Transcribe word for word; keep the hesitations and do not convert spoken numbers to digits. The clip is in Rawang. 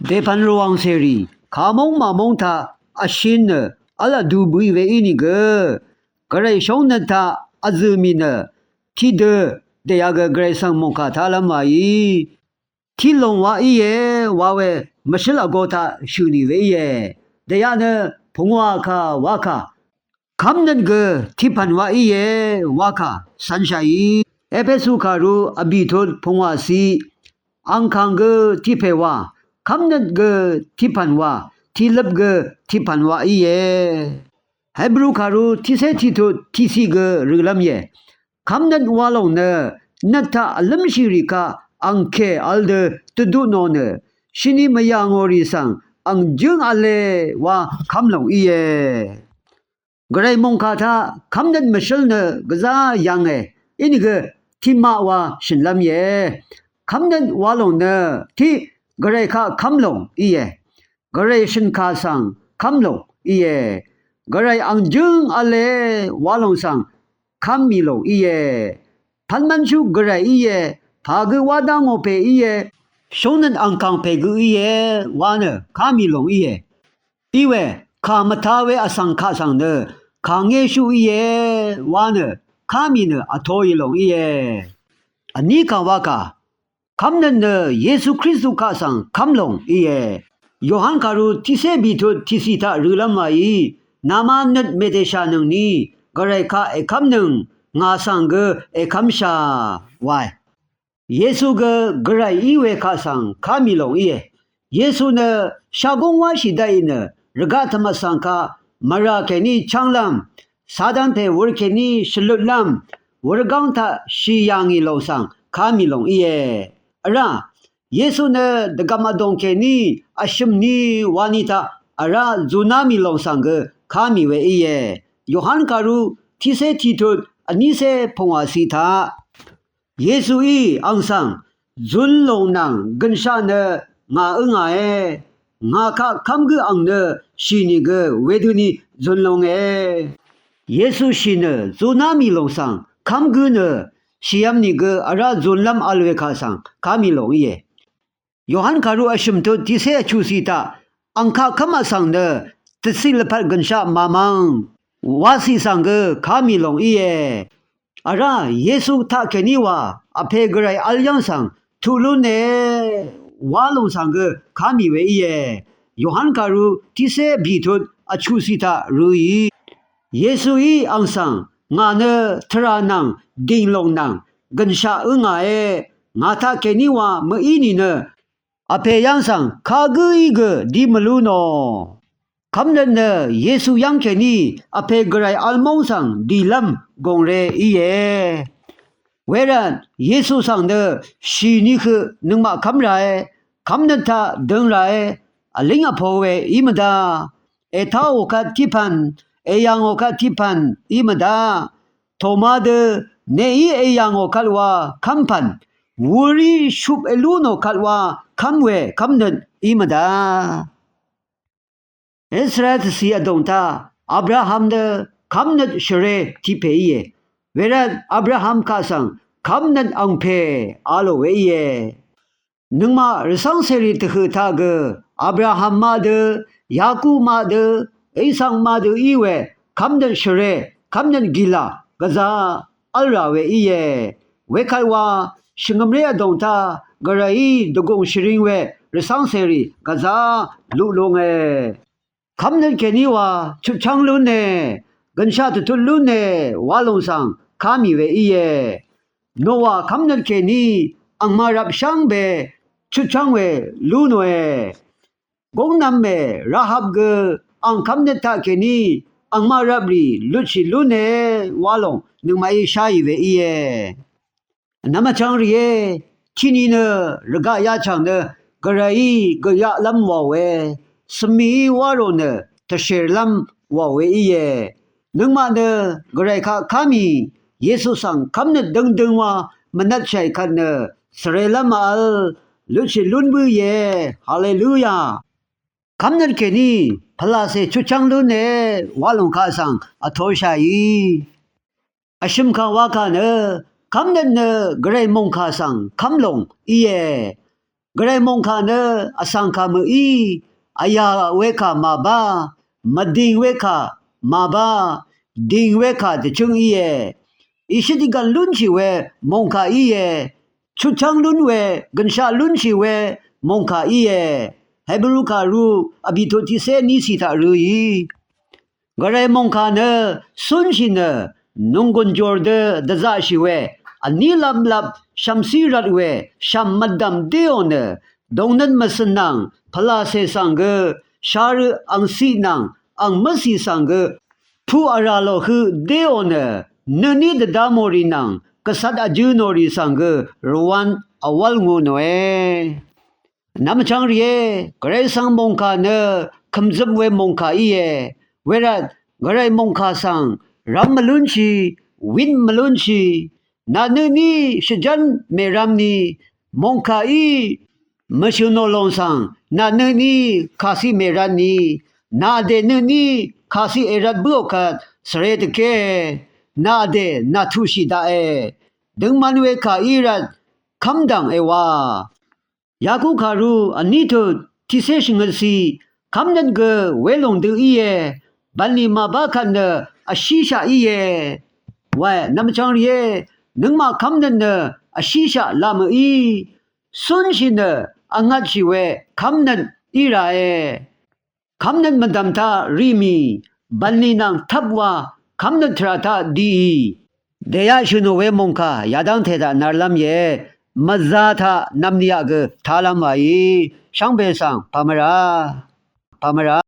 Dèpvn rvwàng cèrì kàmóng màmóng taq vshín nø v́l vdu bø we ínìgø, Gvray shóngnøt taq vzø̀ mì nø tiqdø dèyaq gø Gvray svng mòngkà taqlv́m wàí. Tiq lòng wa íe wa we mvshǿl vgo taq shø̀ nì we íe. Dèyaq nø pungwà kà wakà kv́mnøt gø tiqpv̀n wa íe wakà cv̄nshàí. Epesu kàru vbì tut pungwà ciq, angkàng gø tiqpè wa, kv́mnøt gø tiqpv̀n wa, tiqløp gø tiqpv̀n wa íe. Hebru kàru tiqcé tiqtut tiqciq gø rølv́m íe. Kv́mnøt wa lòng nø nøt taq vlǿmshì rì kaq angkè vl dø dvduq nò nø, shini mvyà ngò rì svng ang jǿng v̄le wa kv́m lòng íe. Gvray mòngkà taq kv́mnøt mvshǿl nø gvzá yv̀nge, inìgø tiqmaq wa shø̀nlv́m íe. Kv́mnøt wa lòng nø tiq Gvray kaq kv́m lòng íe. Gvray shø̀nkà svng kv́m lòng íe. Gvray ang jǿng v̄le wa lòng svng kv́m mì lòng íe. Pvnmv́nshú Gvray íe, pà gø wá dá ngò pè íe, shóngnøt angkàng pè gø íe wa nø kv́m mì lòng íe. Iwe kà mvta we vsvng kaq svng nø kà ngéshú íe wa nø kv́m mì nø vtoì lòng íe. Vní kà wakà kv́mnøt nø Yesu Kristu kaq svng kv́m lòng íe. Yohan kàru tiqcé bìtut tiqciq taq rølv́m wàí, namá nøt mèdèshà nøngni Gvray kaq èkv́mnøng, ngà svng gø èkv́mshà wae. Yesu gø Gvray í we kaq svng kv́m mì lòng íe. Yesu nø shagúng wáshì daqì nø rvgaq tvmvt svng kaq mvrà kèní chv́nglv́m, Satan pè wur kèní shvlutlv́m, wurgáng taq shì yà ngì lòng svng kv́m mì lòng íe. Vrá Yesu nø dvgv̀m vdòng kèní vshø̀m ni wani taq vrá zuná mì lòng svng gø kv́m mì we íe. Yohan kàru tiqcé tiqtut vnícé pungwàciq taq Yesuí ang svng, zun lòng nvng gønshaq nø ngà ǿngàe, ngà kaq kv́m gǿ ang nø shì nìgø wedøni zun longe. Yesu shì nø zuná mì lòng svng kv́m gǿ nø shìvm nìgø vrá zunlv́m vl we kaq svng kv́m mì lòng íe. Yohan kàru vshø̀m tut tiqcé vchuqciq taq, ang kaq kv́m vsvng nø dvciq lvpat gønshaq màmvng waciq svng gø kv́m mì lòng íe. Vrá Yesu taqkèní wa Vpè Gvray vl yv́ng svng tuq lúne wa lòng svng gø kv́m mì we íe. Yohan kàru tiqcé bìtut vchuqciq taq røì. Yesuí ang svng, ngà nø tvrà nvng dìng lòng nvng gønshaq ǿngàe, ngà taqkèní wa mø̀í nìnø Vpè yv́ng svng kagǿí gø di mvlú nò. Kv́mnøt nø Yesu yv́ng kèní Vpè Gvray vl móng svng dìlv́m gòngre íe. Wervt Yesu svng nø shì ni høq nøngmaq kv́m ràe, kv́mnøt taq døng ràe, vlíng vpo we í mvdá. Ètáò kvt tiqpv̀n, èyà ngò kvt tiqpv̀n í mvdá. Toma dø neí èyà ngò kvt wa kv́mpv̀n, wurí shup èlú nò kvt wa kv́m we kv́mnøt í mvdá. Israel dvcì vdòng taq Abraham nø kv́mnøt shvre tiq pè íe. Wervt Abraham kaq svng kv́mnøt angpè a lò we íe. Nøngmaq rvcv́ng cèrì dvhø̀ taq gø Abraham maq dø, Yakub maq dø, Isak maq dø í we kv́mnøt shvre, kv́mnøt gìlà gvzá v́l rà we íe. Wekvt wa shvngø̀mré vdòng taq Gvrayí dvgùng shvring we rvcv́ng cèrì gvzá luq lunge. Kv́mnøt kèní wa chutchv́ng lúne, gønshaq dvtut lúne wa lòng svng ká mì we íe. Nowa kv́mnøt kèní angmaq rvp shvngbe chutchv́ng we lú nòe. Góngnv̄m mè Rahab gø ang kv́mnøt taqkèní angmaq rvprì lutshì lúne wa lòng nøngmaqí sháì we íe. Vnvm vchvng rìé, tiqni nø rvgaq yachv̀ng nø Gvrayí gvyaqlv́m wàòe, svmìí wá rò nø tvshèrlv́m wàòe íe. Nøngmaq nø Gvray kaq ká mì Yesu svng kv́mnøt døngdøng wa mvnvtshàì kvt nø svrelv́m vl lutshì lún bǿìe. Haleluya! Kv́mnøt kèní pvlàcè chutchv́ng lúne wa lòng kaq svng vtoshàì. Vshø̀m kà wa kà nø kv́mnøt nø Gvray mòngkà svng kv́m lòng íe. Gvray mòngkà nø vsvng kà mø̀í, vyà we kà màbá, mvdìng we kà màbá, dìng we kà dvchǿng íe. Ìshøt ìgv̀n lúnshì we mòngkà íe. Chutchv́ng lún we, gø̀nshaq lúnshì we mòngkà íe. Hebru kàru vbìtut tiqcé ní cì taq rø̄ì. Gvray mòngkà nø cúnshì nø nònggùn jòr dø dvzaqshì we, vní lvplvp shv̀mcí rvt we shv̀m mvdv̀m déò nø, dongnøt mvcø̀n nvng pvlàcè svng gø, sharø angciq nvng ang mvcì svng gø, puq vrà lò høq déò nø, nøtní dvda mòrì nvng gvcat vjø̄ nòrì svng gø, rvwv̄n vwv́l ngu nòe. Nvmchvng rìé, Gvray svng mòngkà nø kø̀mzøp we mòngkà íe. Wervt Gvray mòngkà svng rv̄m mvlúnshì, wit mvlúnshì. Nà nøtní shvjv́n mèram ni, mòngkàí mvshø̀ nò lòng svng nà nøtní kàciq mèrat ni, nà vdè nøtní kàciq èrvt bǿò kvt svre dvgée. Nà vdè nà tuqshì daqe. Døngman we kàí rvt kv́mdv̀ng èwa. Yaku kàru vní tut tiqcé shvngøtcì, kv́mnøt gø welòng dø íe, bv̀nlì màbá kvt nø vshíshaq íe. Wae, nvmchvng rìé, nøngmaq kv́mnøt nø vshíshaq lamø̀í, cúnshì nø vngvtshì we kv́mnøt í ràe. Kv́mnøt mvdv̀m taq rimì, bv̀nlì nvng tvp wa kv́mnøt tvrà taq diì. Dèyaq shø̀ nò we mòngkà yadv́ngte taq narlv́m íe, mvzā taq nvmniaq gø talv́m wàí, shvngbe svng pàmvrá, pàmvrá.